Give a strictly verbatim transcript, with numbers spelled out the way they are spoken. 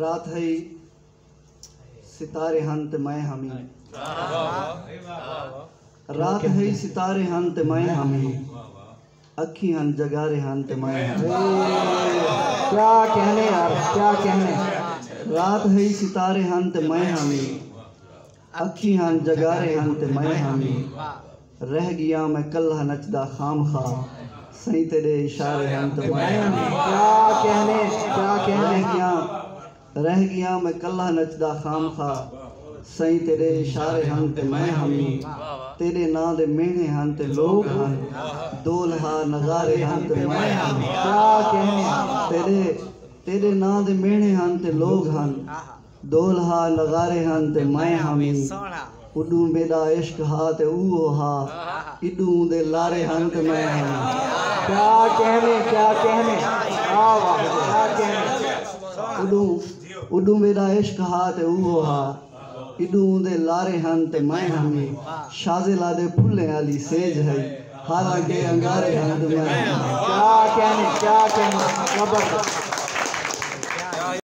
رات ہئی ستارے ہن تے میں ہمی۔ رات ہئی ستارے ہن تے میں ہمی۔ اکھیں ہن جگارے ہن تے میں ہمی۔ کیا کہنے یار، کیا کہنے۔ رات ہئی ستارے ہن تے میں ہمی۔ اکھیں ہن جگارے ہن تے میں ہمی۔ رہ گیاں میں کلھا نچدا خام خواہ، سئیں تیݙے اشارے ہن تے میں ہمی۔ کیا کہنے، کیا کہنے۔ رہ گیاں، رہ گیاں میں کلھا نچدا خام خواہ، سئیں تیݙے اشارے ہن تے میں ہمی۔ تیݙے ناں دے میݨے ہن تے لوگ ہن، دولہا نغارے ہن تے میں ہمی۔ کیا کہنے۔ تیݙے، تیݙے ناں دے میݨے ہن تے لوگ ہن، دولہا نغارے ہن تے میں ہمی۔ اݙوں میݙا عشق ہا تے اوہو ہا، اݙوں اوندے لارے ہن تے میں ہمی۔ کیا کہنے، کیا کہنے۔ واہ واہ، کیا کہنے۔ اݙوں، اݙوں میݙا عشق ہا تے اوہو ہا، اݙوں اوندے لارے ہن تے میں ہمی۔ شازیلا دے پھلیں آلی سیج ہئی، حالانکہ انگارے ہن تے میں ہمی۔ کیا کہنے، کیا کہنے۔ زبردست۔